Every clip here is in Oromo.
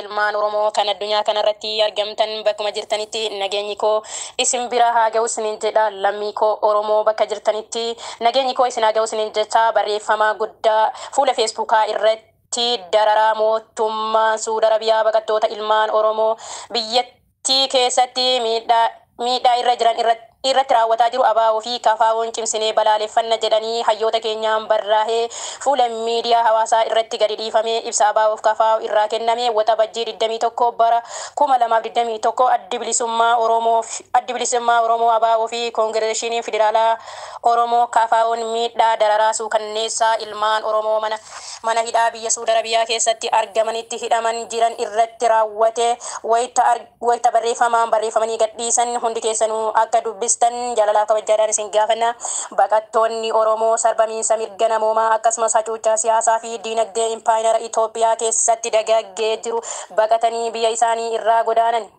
Ilmaan Oromoo kan addunyaa kanarratti argamtan bakkuma jirtanitti nageenyi koo isin bira haa ga'u isiniin jedha. Lammii koo Oromoo bakka jirtanitti nageenyi koo isin haa ga'u isiniin jecha barreeffama guddaa fuula Feesbuukaa irratti dararaa mootummaa Suudi Arabiyaa baqattoota ilmaan Oromoo biyyattii keessatti miidhaa irra jiran irratti raawwataa jiru ABO fi KFO'n cimsinee balaaleffanna jedhanii hayyoota keenyaan barraa'ee fuula miidiyaa hawaasaa irratti gadi dhiifamee ibsa ABO fi KFO irraa kenname Waxabajjii 21 bara 2021 Addi Bilisummaa Oromoo ABO fi Koongireeshinii Federaalaa Oromoo KFO'n miidhaa dararaa suukanneessaa ilmaan Oromoo mana hidhaa biyya Suudi Arabiyaa keessatti argamanitti hidhaman jiran irratti raawwate wayita barreeffamaan barreeffamanii gadhiisan hundi keessanuu akka dubbistan jaalalaa kabajaadhaan isin gaafanna. Baqattoonni Oromoo sarbamiinsa mirga namoomaa akkasumas hacuuccaa siyaasaa fi diinagdee impaayinara Itoophiyaa keessatti dagaagee jiru baqatanii biyya isaanii irraa godaanan.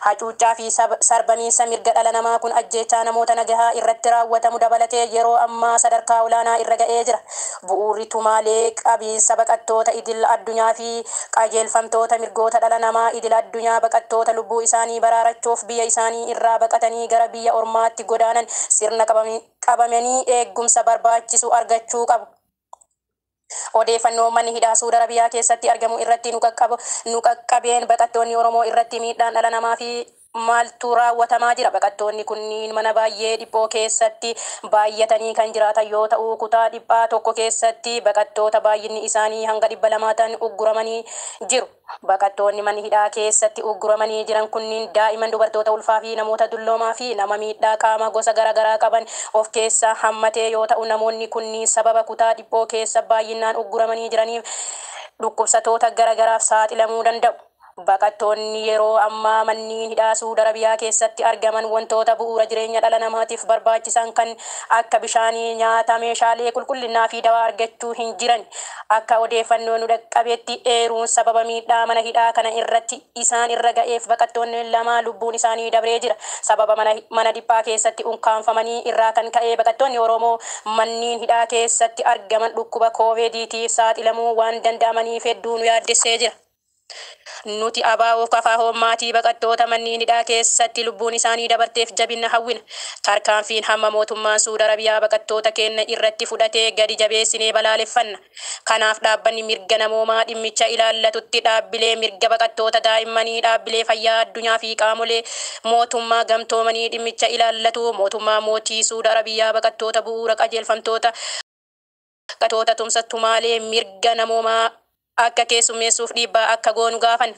Hacuuccaa fi sarbamiinsa mirga dhala namaa kun ajjeechaa namoota nagahaa irratti raawwatamu dabalatee yeroo ammaa sadarkaa olaanaa irra ga'ee jira. Bu'uurri tumaalee qabiinsa baqattoota idil addunyaa fi qajeelfamtoota mirgoota dhala namaa idil addunyaa baqattoota lubbuu isaanii baraarachuuf biyya isaanii irraa baqatanii gara biyya ormaatti godaanan sirna qabamanii eegumsa barbaachisu argachuu qabu. Odeeffannoo manni hidhaa Suudi Arabiyaa keessatti argamu irratti nu qaqqabeen baqattoonni Oromoo irratti miidhaan dhala namaa fi maaltu raawwatamaa jira. Baqattoonni kunniin mana baay'ee dhiphoo keessatti baay'atanii kan jiraatan yoo ta'u, kutaa dhiphaa tokko keessatti baqattoota baay'inni isaanii hanga 200 ta'an ugguramanii jiru. Baqattoonni mana hidhaa keessatti ugguramanii jiran kunniin daa'imman, dubartoota ulfaa fi namoota dulloomaa fi nama miidhaa qaama gosa garaagaraa qaban of keessaa hammatee yoo ta'u, namoonni kunniin sababa kutaa dhiphoo keessa baay'inaan ugguramanii jiraniif dhukkubsattoota garaagaraaf saaxilamuu danda'u. Baqattoonni yeroo ammaa manneen hidhaa Suudi Arabiyaa keessatti argaman wantoota bu'uura jireenya dhala namaatiif barbaachisan kan akka bishaanii, nyaata, meeshaalee qulqullinaa fi dawaa argachuu hin jiran. Akka odeeffannoo nu dhaqqabeetti eeruun sababa miidhaa mana hidhaa kana irratti isaan irra ga'eef baqattoonni lama lubbuun isaanii dabree jira. Sababa mana dhiphaa keessatti ukkaamfamanii irraa kan ka'e baqattoonni Oromoo manneen hidhaa keessatti argaman dhukkuba koovidiitiif saaxilamuu waan danda'amaniif hedduu nu yaaddessee jira. Nuti ABO KFO maatii baqattoota manneen hidhaa keessatti lubbuun isaanii dabarteef jabina hawwina. Tarkaanfiin hamma mootummaan Suudi Arabiyaa baqattoota keenya irratti fudhatee gadi jabeessinee balaaleffanna. Kanaaf dhaabbanni mirga namoomaa dhimmicha ilaallatutti dhaabbilee mirga baqattoota daa'immanii, dhaabbilee fayyaa addunyaa fi qaamolee mootummaa gamtoomanii dhimmicha ilaallatu mootummaa mootii Suudi Arabiyaa baqattoota bu'uura qajeelfamtoota baqattoota tumsa tumaalee mirga namoomaa akka keessummeessuuf dhiibbaa akka goonu gaafan.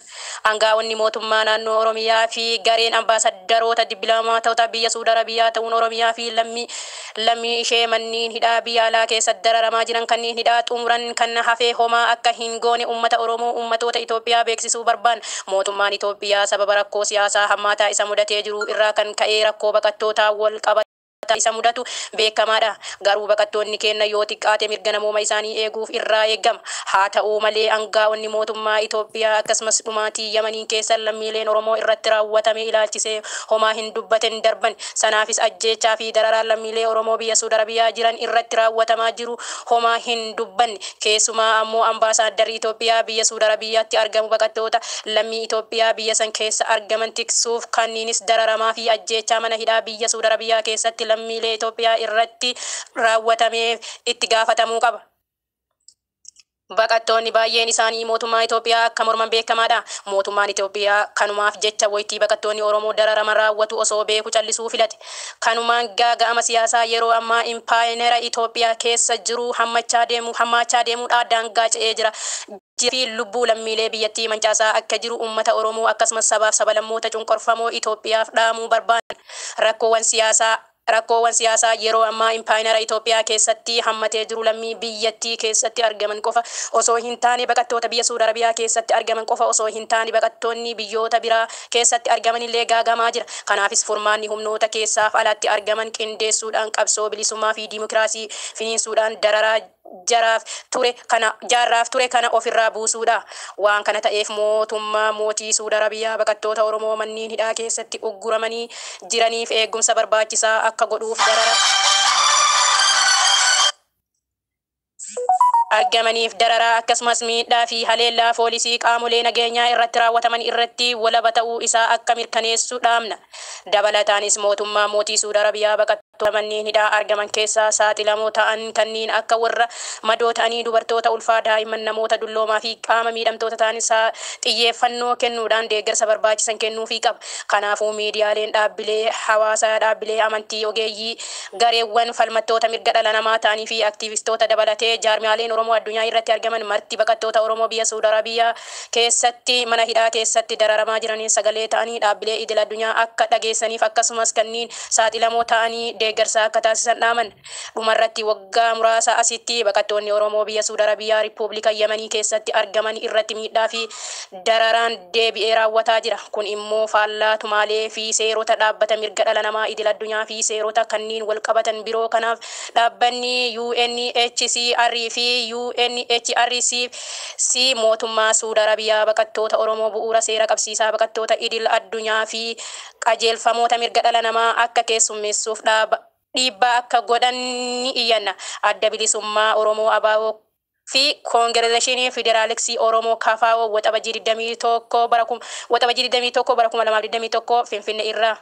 Aangaa'onni mootummaa naannoo Oromiyaa fi gareen ambaasaddaroota dippiloomaatota biyya Suudi Arabiyaa ta'uun Oromiyaa fi lammii ishee manneen hidhaa biyya alaa keessatti dararamaa jiran kanneen hidhaa xumuran kan hafee homaa akka hin goone uummata Oromoo uummatoota Itoophiyaa beeksisuu barbaan. Mootummaan Itoophiyaa sababa rakkoo siyaasaa hammaataa isa mudatee jiru irraa kan ka'e rakkoo baqattootaa wal qabata isa mudatu beekamaadha. Garuu baqattoonni keenya yoo xiqqaate mirga namooma isaanii eeguuf irraa eegama. Haa ta'u malee aangaa'onni mootummaa Itoophiyaa akkasumas dhumaatii Yamanii keessa lammiileen Oromoo irratti raawwatame ilaalchisee homaa hin dubbatin darban. Sanaafis ajjeechaa fi dararaan lammiilee Oromoo biyya Suudi Arabiyaa jiran irratti raawwatamaa jiru homaa hin dubbanne. Keessumaa ammoo ambaasaaddarri Itoophiyaa biyya Suudi Arabiyaatti argamu baqattoota lammii Itoophiyaa biyya san keessa argaman tiksuuf kanniinis dararamaa fi ajjeechaa mana hidhaa biyya Suudi Arabiyaa keessatti lammiilee Itoophiyaa irratti raawwatameef itti gaafatamuu qaba. Baqattoonni baay'een isaanii mootummaa Itoophiyaa akka morman beekamaadha. Mootummaan Itoophiyaa kanumaaf jecha waytii baqattoonni Oromoo dararama raawwatu osoo beeku callisuu filate. Kanumaan gaaga'ama siyaasaa yeroo ammaa impaayinera Itoophiyaa keessa jiru hammachaa deemuudhaan daangaa ce'ee jira. Fi lubbuu lammiilee biyyattii mancaasaa akka jiru uummata Oromoo akkasumas sabaaf sabalammoota cunqurfamoo Itoophiyaaf dhaamuu barbaadan. Rakkoowwan siyaasaa yeroo ammaa impaayinara Itoophiyaa keessatti hammatee jiru lammii biyyattii keessatti argaman qofa osoo hin taane baqattoota biyya Suudi Arabiyaa keessatti argaman qofa osoo hin taane baqattoonni biyyoota biraa keessatti argaman illee gaagamaa jira. Kanaafis furmaanni humnoota keessaaf alatti argaman qindeessuudhaan qabsoo bilisummaa fi diimokiraasii finiinsuudhaan dararaa jaarraaf ture kana ofirraa buusuudha. Waan kana ta'eef mootummaa mootii Suudi Arabiyaa baqattoota Oromoo manneen hidhaa keessatti ugguramanii jiraniif eegumsa barbaachisaa akka godhuuf darara. argamaniif dararaa akkasumas miidhaa fi haleellaa poolisii qaamolee nageenyaa irratti raawwataman irratti walaba ta'uu isaa akka mirkaneessu dhaamna. Dabalataanis mootummaa mootii Suudi Arabiyaa baqattoota manneen hidhaa argaman keessaa saaxilamoo ta'an kanneen akka warra madoo ta'anii, dubartoota ulfaa, daa'imman, namoota dulloomaa fi qaama miidhamtoota ta'an isaa xiyyeeffannoo kennuudhaan deeggarsa barbaachisan kennuufii qaba. Kanaafuu miidiyaaleen, dhaabbilee hawaasaa, dhaabbilee amantii, ogeeyyii, gareewwan falmattoota mirga dhala namaa ta'anii fi aktiivistoota dabalatee jaarmiyaaleen Oromoo addunyaa irratti argaman marti baqattoota Oromoo biyya Suudi Arabiyaa keessatti mana hidhaa keessatti dararamaa jiraniin sagalee ta'anii dhaabbilee idil addunyaa akka dhageessaniif akkasumas kanneen saaxilamoo ta'anii deeggarsa akka taasisan dhaaman. Dhumarratti, waggaa muraasa asitti baqattoonni Oromoo biyya Suudi Arabiyaa Riippuublika Yemanii keessatti argaman irratti miidhaa fi dararaan deebi'ee raawwataa jira. Kun immoo faallaa tumaalee fi seerota dhaabbata mirga dhala namaa idil addunyaa fi seerota kanneen wal qabatan biroo. Kanaaf dhaabbanni UNHCR fi UNHRC mootummaa Suudi Arabiyaa baqattoota Oromoo bu'uura seera qabsiisaa baqattoota idil addunyaa fi qajeelfamoota mirga dhala namaa akka keessummeessuuf dhaaba dhiibbaa akka godhan ni iyyanna. Adda Bilisummaa Oromoo ABO fi Koongireeshinii Federaalistii Oromoo KFO, Waxabajjii 21 bara 2021 Finfinnee irraa.